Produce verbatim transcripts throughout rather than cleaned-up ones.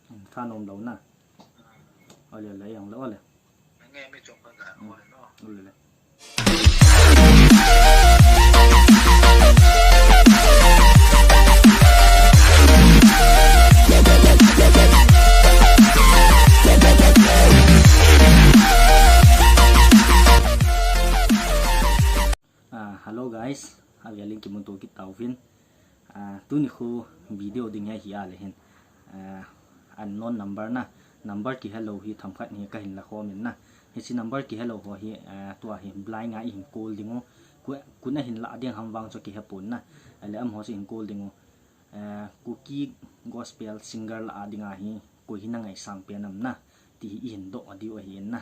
Hmm, thanom lou na. Ole le, jong le, ole. Hmm, ole le. Ah, hello guys, avel in kimuto kit tauvin. Ah, tuni khu video ding hi ahi a le hin. Ah, unknown number na, number kihelou hi themkhat hi kahin la khom in na. Hiche number kihelou ho hi, ah, tua hi blind a ihin call ding u. Koi, koi in ahin la ding ham vang chu kihe pon na. Ale amaho chu ihin call ding u. Eh, Kuki gospel singer lah a dinga hi, koi hi na ngaisang pen ham na, ti hi ihin doh diu ahi in na.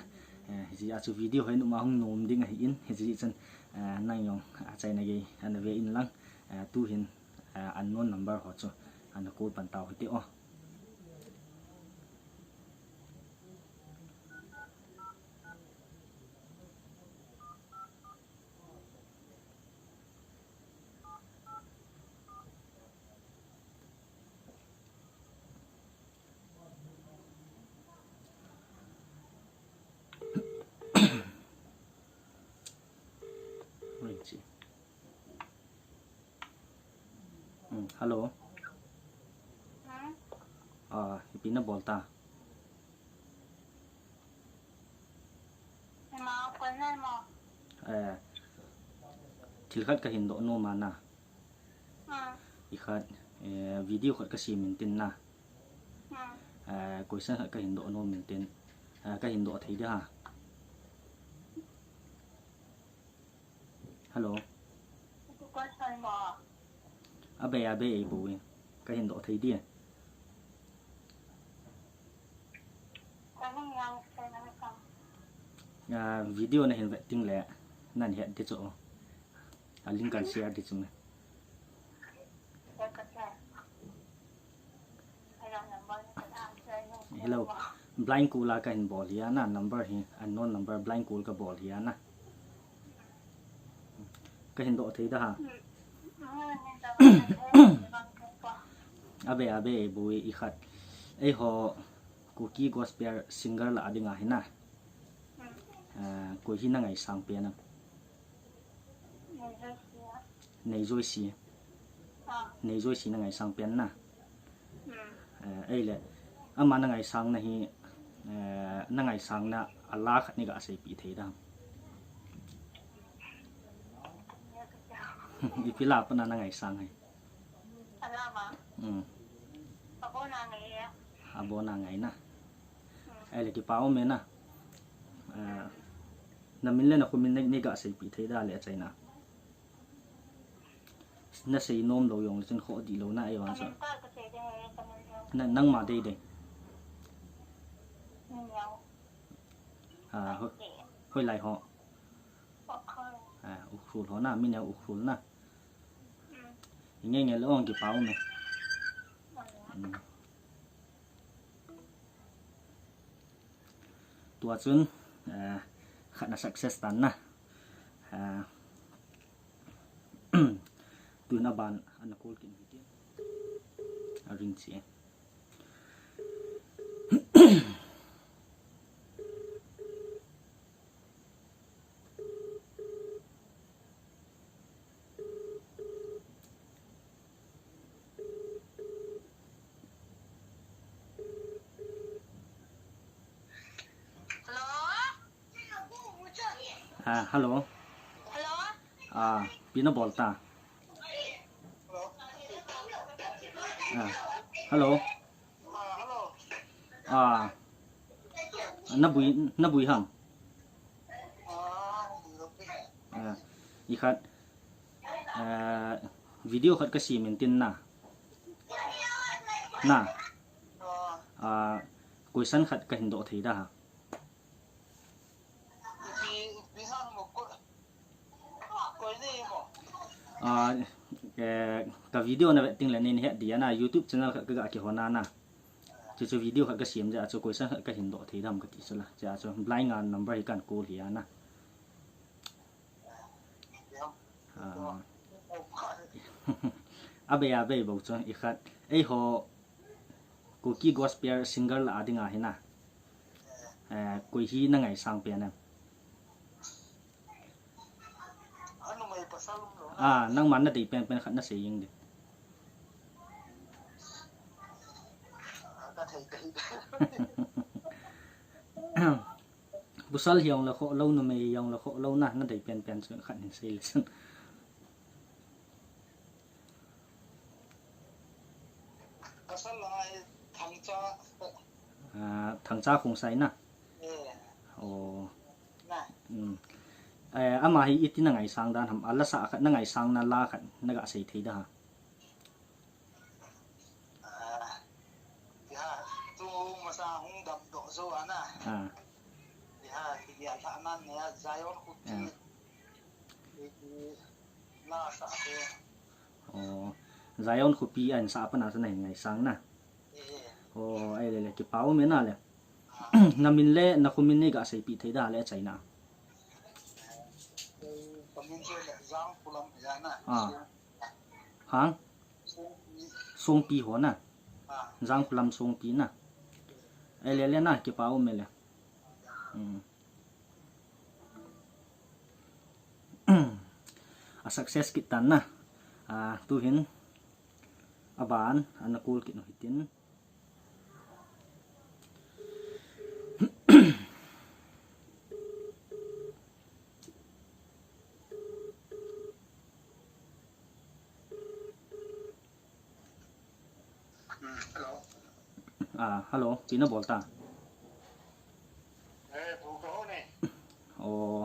Eh, hijeh a chu video hi numa hung nom ding ahi in, hijeh chun, eh, nang jong, ah, achaina gei, ana ve in lang, eh, tu hin, eh, unknown number ho chu, ana call pan tau hite o. Ring chi. Hmm, hello. Hmm? Ah, ipi na bol ta? Ima, koi na mo? Eh, thil khat kahin doh nom a na. Hmm. Ikhat, eh, video khat kasem in tin na. Hmm. Eh, question khat kahin doh nom in tin. Eh, kahin doh thei di ham? Hello. Abe, abe, ei bou e. Kahin doh thei di. Ah, video nahin vet ding le, nahin het di chu. A link kan share di chu. Hello. Blind call a kahin bol hi a na, number hi, unknown number, blind call kabol hi a na. Kahin doh thei da ha. Abe, abe, bou e, ikhat. Eiho Kuki gospel singer lah a dinga hi na. Ah, koi hi na ngaisang pen ham? Nei Joyce. Nei Joyce na ngaisang pen na. Eh, ei le. Ama na ngaisang na hi, eh, na ngaisang na a la khat nei ga seipeh thei da ham? Ipi la pa na na ngaisang hi? Hmm. Abon a ngai na. Hmm. Ei le, kipa um e na. Eh, na min le na khomin nei, nei ga seipeh thei da le achaina. Na sei nom lou jong le chun khoh di lou na, ei vang chu. Na, nangma dei dei. Ah, hoi, hoilai ho? Ah, Ukhrul ho na, mi neo Ukhrul na. Nge nge le ong, kipa um e. Hmm. Tua chun, eh, khat na success tan na. Eh, tun a ban ana call kit hite. A ring che. Hello? Ah, hello. Hello? Ah, ipi na bol ta? Ah, hello. Ah, na bui, na bui ham? Ah, ikhat, ah, video khat kasem in tin na. Na. Ah, question khat kahin doh thei da ha? Ah, eh, ka video na vet ding le nei het di a na, YouTube channel khat ka ga kihon a na. Chu chu video khat kasem jeh a chu question khat kahin doh thei dam kati chu la. Chu chu blind a number hi kan call hi a na. Ah. abei abei bou chu, ikhat. Eiho Kuki gospel singer lah a dinga hi na. Eh, koi hi na ngaisang pen em? Ah, nangman na dei penpen khat na sei jeng ding. Pasal hijongle kholou, numei hijongle kholou na, na dei penpen chu khat hin sei le chun. Pasal lai Thangcha. Ah, Thangcha Khongsai na. Eh. Oh. Na. Hmm. Eh, ama hi iti na ngaisang dan ham, a la sa khat na ngaisang na la khat na ga sei thei da ha. Ah, ya, tu masa hung dam do zo ana. Ah. Ya, ya ta nan ya Zion Kuki. Ah. Iti na sa ke. Oh, Zion Khopi a in sa pa na sa na hin ngaisang na. Eh. Oh, ai le le, kipa um e na le. Ah. Na min le na khomin nei ga seipeh thei da le chaina. Ka min chu le Jangkholam ya na. Ah. Hang? Songpi. Songpi ho na. Ah. Jangkholam Songpi na. Ai le le na, kipa um e le. Hmm. A success kit tan na. Ah, tu hin aban ana call kit nu hitin. Hmm, hello. Ah, hello, tina bol ta. Eh, bu ka ho ne. Oh,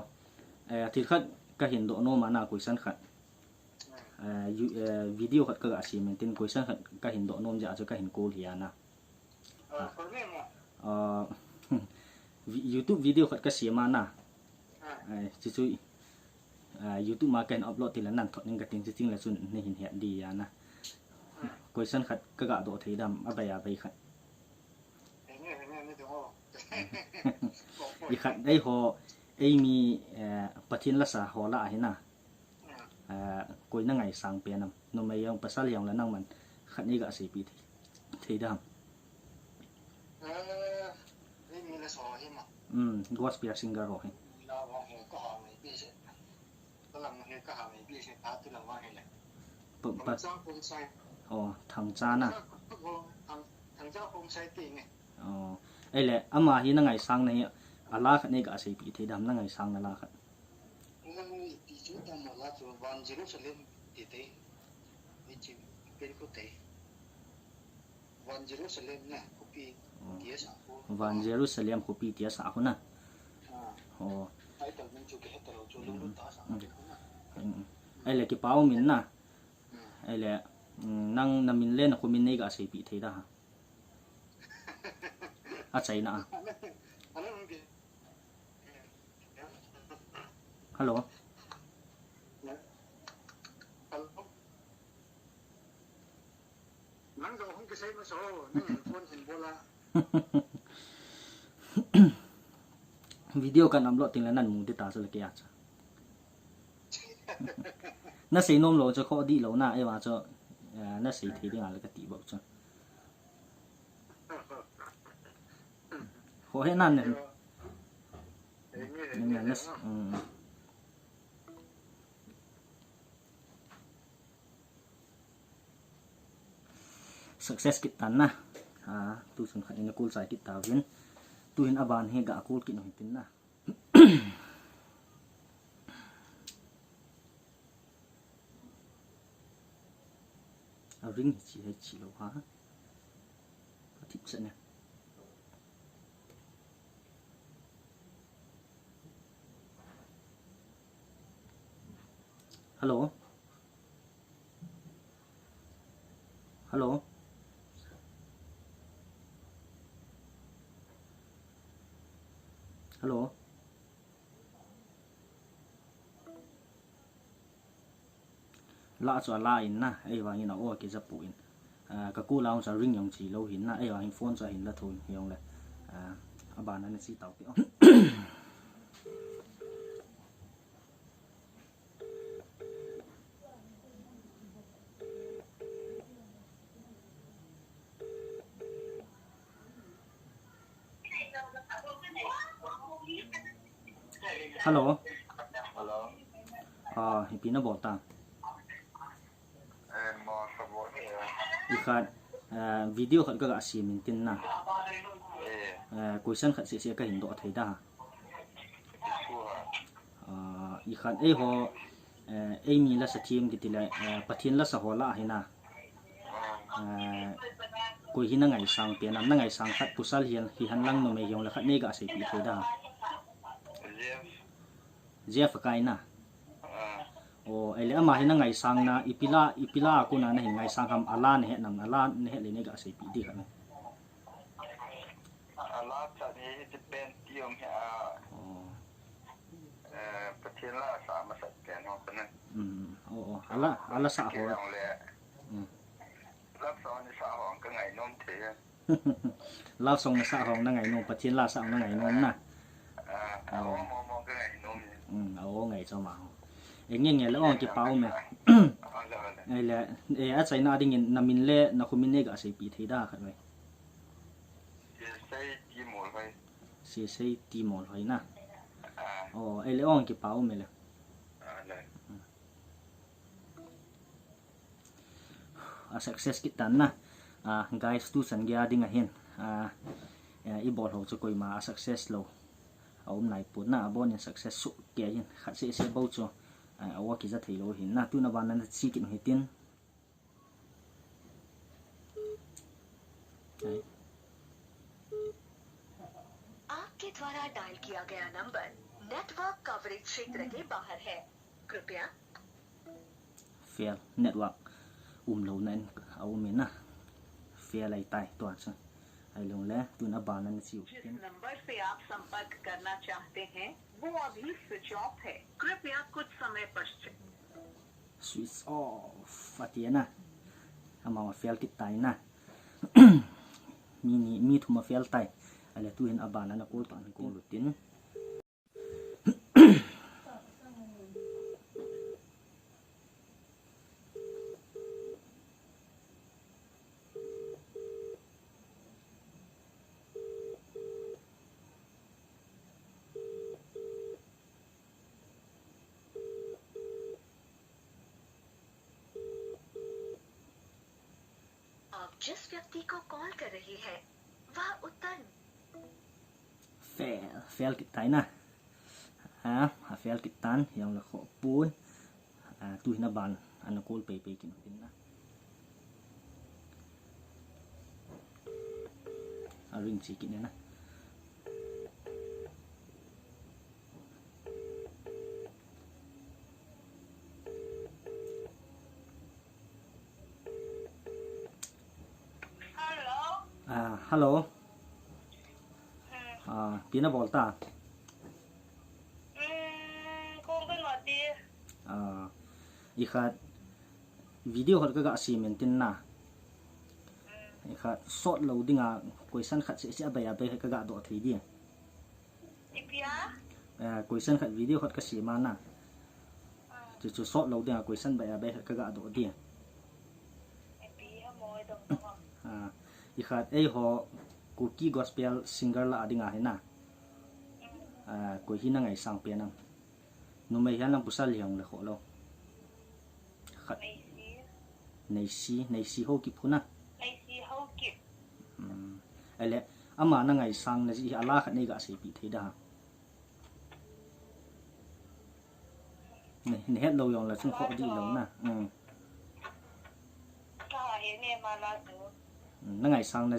eh, thil khat ka hin doh nom a na, question khat. Hmm. Eh, you, eh, video khat ka ga sem in tin, question khat ka hin doh nom jeh a chu ka hin call hi a na. Ah, ah. Koi ne mo? Ah, vi-, YouTube video khat ka sem a na. Ah. Eh, chu chu, ah, YouTube ma ka hin upload ti le nan thot ning ka tin, chu ting le chun nei hin het di a na. Question khat ka ga doh thei dam, a bei a bei khat. I khat eiho, eimi, eh, Pathen la sa ho lah a hi na. Eh, koi na ngaisang pen am? Numei jong pasal jong le nangman khat nei ga seipeh thei, thei dam. Eh, eimi la sa ho hi ma. Hmm, gospel singer ho hi. La vang he ka ha mai pe se. Ka lang he ka ha mai pi se, pa tu lang vang he le. Pa, pa. Thangcha Khongsai. Oh, Thangcha na. Thang-, Thangcha Khongsai ti ne. Oh. Ei le, ama hi na ngaisang na hi, a la khat nei ga seipeh thei dam, na ngaisang na la khat. Nang ti chu tam la chu Van Jerusalem ti te. Ei chi pen khu te. Van Jerusalem na, khopi, oh, tia sa khu. Van Jerusalem khopi tia sa khu na. Ah. Oh. Title min chu ka he ta lou chu, mm, lunglut tah a sa, mm, khu na. Mm. Ei le kipa um in na. Mm. Ei le, mm, nang na min le na khomin nei ga seipeh thei da ha. A chaina a. Hello. Hello. Nang jong hung kisei masa o, nang phone hin bol a. Video kan upload teng le nan mu ding ta chu le kei a chu. Na sei nom lou chu kho dih lou na, ei vang chu, eh, na sei thei ding a le ka ti bou chu. Ho he nan ne. Ning ne nas, mm. Success kit tan na. Ah, tu sun khat in a call chai kit ta vin. Tu hin aban hi ga call kit nu hitin na. A ring hi chi hai chi lou ha. Ka thip sa ne. Hello. Hello. Hello. La chu a la in na, ei vang in a o kija pu in. Ah, ka call a hung sa ring jong chi lou hin na, ei vang in phone chu a hin la thou in hi jong le. Ah, aban a na chi tau te. Hello. Hello. Ah, ipi nabol ta? Eh, ma ka bol e. Ikhat, eh, video khat kaga sem in tin na. Eh. Eh, question khat sese kahin doh thei da. Sure. Ah, ikhat eiho, eh, eimi lasa them kiti le, eh, Pathen lasa ho lah a hi na. Eh, koi hi nangaisang pen am, nangaisang khat pasal hihen lang numei hijongle khat neiga seipeh thei da. Jeff. Jeff akai na. Ah. O, ahile ama hi nangaisang na, ipi la, ipi la a kona nahin ngaisang ham, ala nahet nam, ala nahet le neiga seipeh di khat na. Ala cha ni hi ti pen ti um hi a. O. Eh, Pathen lasa masat pen ho kana. Hmm, o, o. Ala, ala sa ho. Kiyang le. Hmm. Love song ni sa ho ka ngainom thei. Love song nasa ho nangainom, Pathen lasa ho nangainom na. Ah, o. Mo, mo, ka ngainom. Hmm, o, ngai cho ma ho. E nge nge le ong kipa um e. Ah, le, le. Ahile, eh, achaina dingin namin le nakhomin neiga seipeh thei da khat ve. Sesei Timolhoi. Sesei Timolhoi na. Ah. O, ahile ong kipa um e le. Ah, le. A success kit tan na. Ah, guys, tuchan gei a ding ahin. Ah, eh, ibol ho chu koima a success lou aum naipon na, abon in success soh kei ahin. Khat sese bou chu, ah, awa kija thei lou ahin na. Tun aban na che kit u hitin. Ai. आपके द्वारा डायल किया गया number network coverage क्षेत्र के बाहर है। कृपया Fail, network umlou na in aum in na. Fail ahitai, tua chu. Ahilou le, tun aban na che u tin. जिस नंबर से आप संपर्क करना चाहते हैं, वो अभी स्विच ऑफ है। कृपया कुछ समय पश्चात Switch off, ati na. Ama fail kit tai na. Mi ni, mi thum a fail tai. Ahile tuhin aban na call tan, call u tin. आप जिस व्यक्ति को कॉल कर रहे हैं, वह उत्तर Fail, fail kit tai na. Ah, a fail kit tan, hijongle khoh pon. Ah, tuhin aban, ana call pei pei kit u tin na. A ring che kit ne na. Hello. Ah, hello. Hmm. Ah, ipi nabol ta? Hmm, kong kan wati. Ah, ikhat video khat kaga sem in tin na. Hmm. Ikhat sot lou dinga question khat sese abai abai khat kaga doh thei di. Ipi a? Eh, question khat video khat kasem a na. Ah. Chu chu sot lou dinga question bai a bai khat kaga doh di. Ipi a mo dong dong a. Ah, ikhat eiho Kuki gospel singer lah a dinga hi na. Mm. Ah, koi hi nangaisang pen am. Numei hihen lang pasal hijongle khoh lou. Khat. Neisi. Neisi, Neisi Haokip khu na. Neisi Haokip. Hmm. Ahile, ama nangaisang na jeh hi ala khat neiga seipeh thei da. Ne, nahet lou jongle chun khoh di lou na. Hmm. Ka he ne ma la tu. Hmm, nangaisang na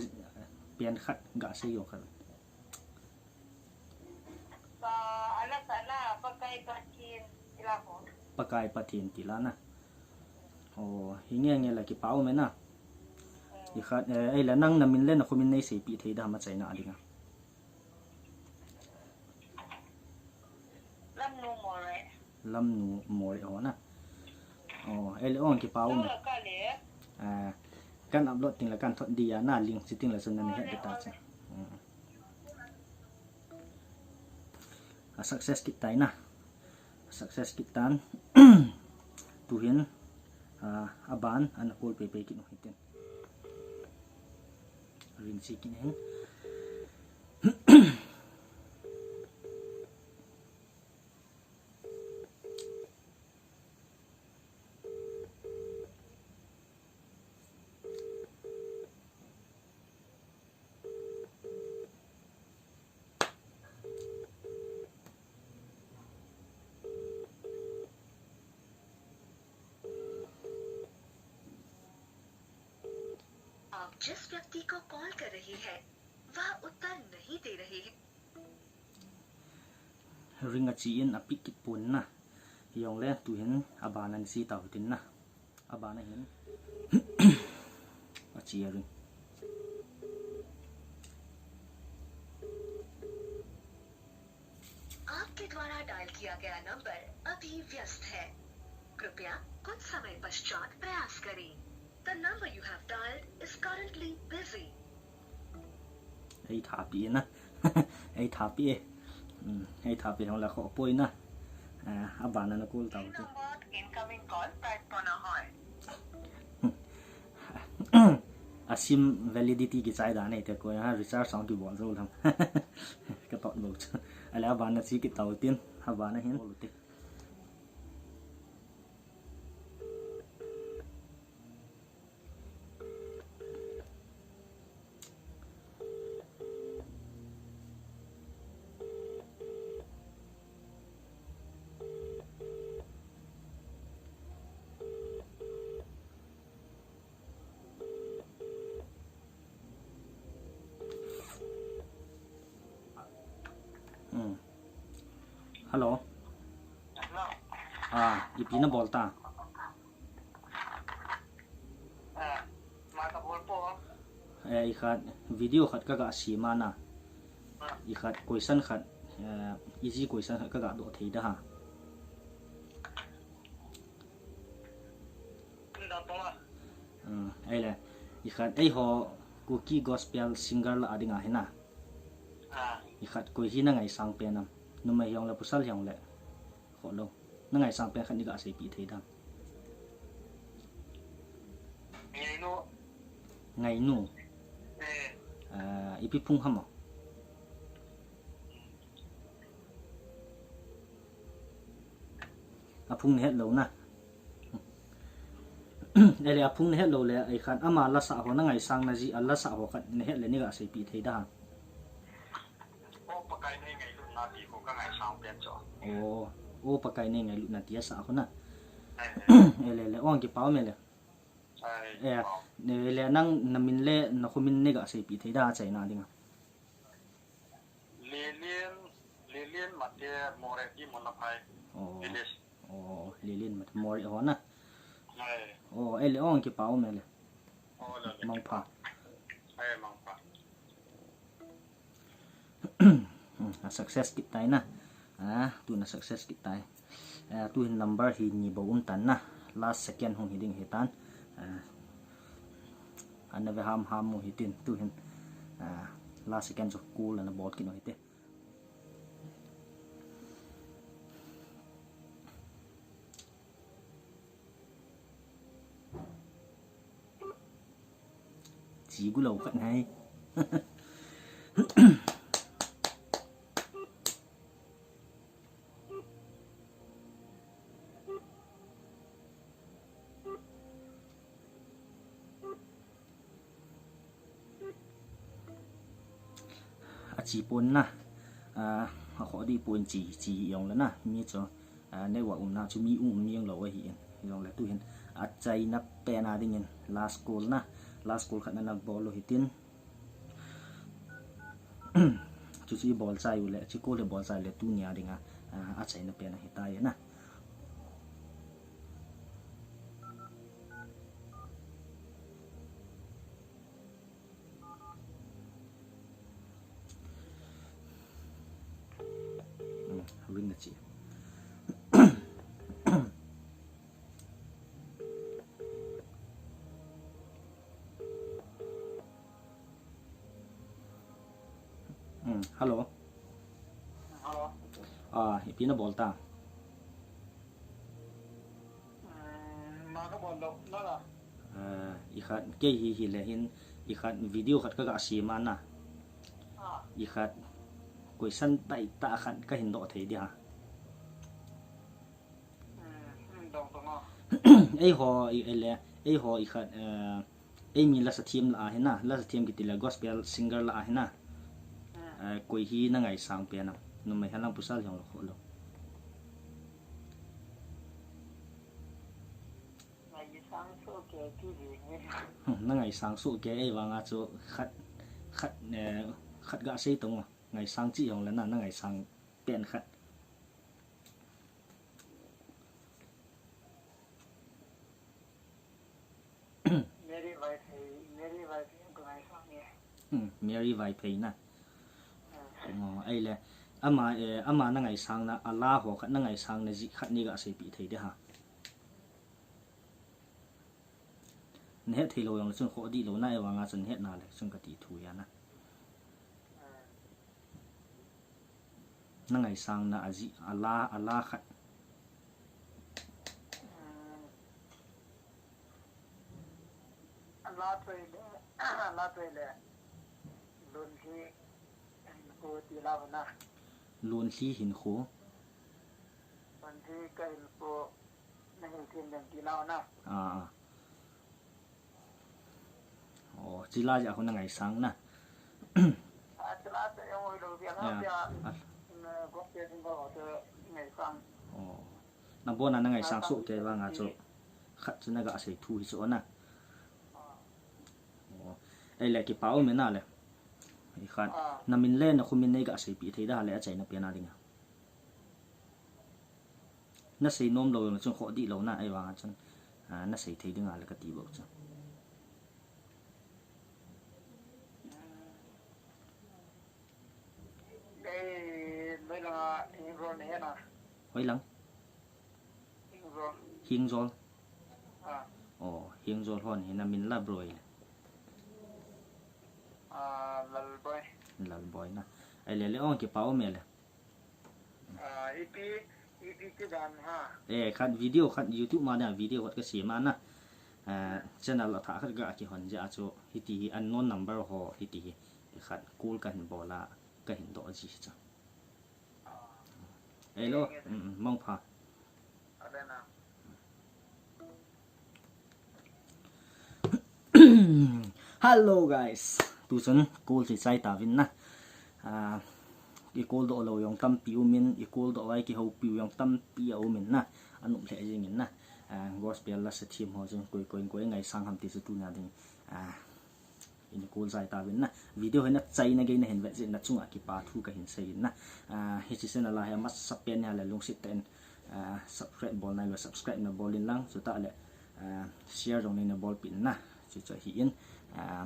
pen khat ga sei jong khat. Pa, ala sana, Pakai Pathen, ila ko. Pakai Pathen ti la na. O, hi nge nge la kipa um e na. Ikhat, eh, ahile nang namin le nakhomin neiseipeh thei da ham achaina dinga. Lamnu More. Lamnu More ho na. O, ahile ong kipa um e. Nang la ka le. Ah, kan upload teng le kan thot di a na link che teng le chun nana het di ta chu. Hmm. A success kit tai na. A success kit tan. Tuhin, ah, aban, ana call pei pei kit u hitin. Ring che kit in. जिस व्यक्ति को कॉल कर रही है, वह उत्तर नहीं दे रही है। Ring achi in a pick kit pon na. Hijongle tuhin abana nachi tau hitin na. Abana hin. Achi a ring. आपके द्वारा डायल किया गया नंबर अभी व्यस्त है। कृपया कुछ समय पश्चात प्रयास करें। The number you have dialed is currently busy. Ei thapi na. Ei thapi e. Hmm, ei thapi hong la kho poi na. Ah, abana na call tau. Number incoming call type kona hoi. A sim validity kichai dan nei te ko ha, recharge song kibol jou lam. Ka tot bou chu. Ale abana chi kit tau tin, abana hin. Hmm. Hello. Hello. Ah, ipi na bol ta? Ah, ma ka bol po. Eh, i khat video khat ka ga sim a na. Ah. I khat question khat, eh, easy question khat ka ga do thei da ha. Hm, ei le, i khat eiho Kuki gospel singer la a ding a hi na. Ah. I khat koi hi na ngaisang pen am. Numei hijongle pasal hijongle. Kho lo. Na ngaisang pen khat ni ga seipi thei dam. Ngainu. Ngainu. Eh. Ah, ipi phung ham o. A phung na het lou na. Ele a phung na het lou le, ei khat ama la sa ho na ngaisang na ji, a la sa ho khat na het le ni ga seipi thei da ha. O Pakai nei ngailutna ti ko ka ngaisang pen chu. O, o Pakai nei ngailutna ti a sa ho na. Ai, ai. Ele le, ong kipau me le. Ai, eh, kipau. Ele nang na min le, na kho min ni ga seipi thei da chaina ding a. Lilin, Lilin Mate More ti mun a phai. Oh. Village. Oh, Lilin Mate More ho na. Ai. Oh, ele ong kipau me le. Oh, le, le. Mangpha. Ai, mangpha. Hmm, a success kit tai na. Ah, tun a success kit tai. Eh, tuhin number hi ni bou um tan na. Last second hung hi ding hi tan. Eh, ana ve ham ham mu hi tin tuhin. Eh, last second chu call ana bol kit u hi te. Chi gu lou khat ngai. A chi pon na, a, a kho di pon chi, chi jong le na, mi chu, a, network umna chu mi um, um jeng lou ahi in, jong le tuhin, a chaina pen a ding in, last call na, last call khat na na bol u hi tin. Chu chu i bol chai u le, chu call hi bol chai u le, tuni a ding a, a, a chaina pen ahi tai na. Hmm, ring na chi. Hmm, hello. Hello. Ah, ipi na bol ta? Hmm, ma ka bol lou, na la. Ah, i khat, kei hi hi le hin, i khat video khat ka ga sim a na. Ah. I khat question tai ta khat ka hin do thei di ha. Hmm, hmm, dong dong a. Ei ho, i, ei le, ei ho i khat, eh, ei mi la sa thiam la a hi na, la sa thiam kiti le gospel singer la a hi na. Hmm. Eh, koi hi na ngaisang pen a. Numei ha lang pasal jong lou kho lou. Ngaisang chu kei ti ding e. Hmm, na ngaisang soh kei, ahivanga chu khat, khat, eh, khat ga sei tong o. Ngaisang chih hong le na, na ngaisang pen khat. Mary Vaiphei, Mary Vaiphei ka ngaisang e. Hmm, Mary Vaiphei na. Hmm. Oh, ahile, ama, eh, ama na ngaisang na, a la ho khat na ngaisang na jih khat nei ga seipeh thei ding ham. Na het thei lou jong le chun khoh dih lou na, ahivanga chun na het na le chun ka ti thu ahi na. Na ngaisang na a jih, a la, a la khat. A la chu ahile, a la chu ahile, Lonlhi Hinkho ti lou na. Lonlhi Hinkho. Lonlhi ka hinkho na hin them dem ti lou na. Ah, ah. Oh, chila jeh a khu na ngaisang na. Ah, chila jeh a khu na ngaisang. Oh. Na bon a na ngaisang soh kei vanga chu khat chu na ga sei thu hi chu na. Oh. Ahile kipa um e na le. Hi khat. Ah. Na min le na khomin nei ga seipeh thei ding ham le achaina pen a ding a. Na sei nom lou jong le chun khoh dih lou na, ahivanga chun, ah, na sei thei ding a le ka ti bou chu. Kei, hoilang a, Hingjol na hi na. Hoilang? Hingjol. Hingjol. Ah. Oh, Hingjol hon hi na min la bro le. Ah, Lalboi. Lalboi na. Ahile le ong kipa um e le. Ah, ipi, ipi ti dan ha. Eh, khat video khat YouTube ma na video khat ka sem a na. Ah, channel a thah khat ga kihon jeh a chu hiti hi unknown number ho hiti hi khat call ka hin bol a ka hin doh ji chu. Hello, mm, mm, mangpha. Hello guys. Tu chun call chu chai tauvin na. Ah, i call doh lou jong tampi um in, i call doh a i kihoupi u jong tampi a um in na. Anom lheh jing in na. Ah, gospel la sa thim ho chun koi koi koi ngaisang ham ti chu tuna ding. Ah, in call chai tauvin na. Video hi na chaina gei na hin vet jeh in na chunga kipa thu ka hin sei in na. Ah, hiche channel a hi amasa pen a le lungset tah in, ah, subscribe bol nai lou subscribe na bol in lang, chutah le, ah, share jong nei na bolpeh in na. Chuchu ahi in, ah,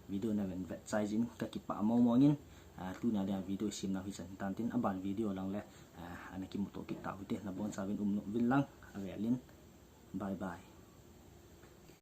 video na ven vet chai jeh in ka kipa mong mong in, ah, tuna dia video sem nau hi chan tan tin, aban video lang le, ah, ana kimuto kit tau hite, na boncha uvin um nom uvin lang, avel in, bye bye.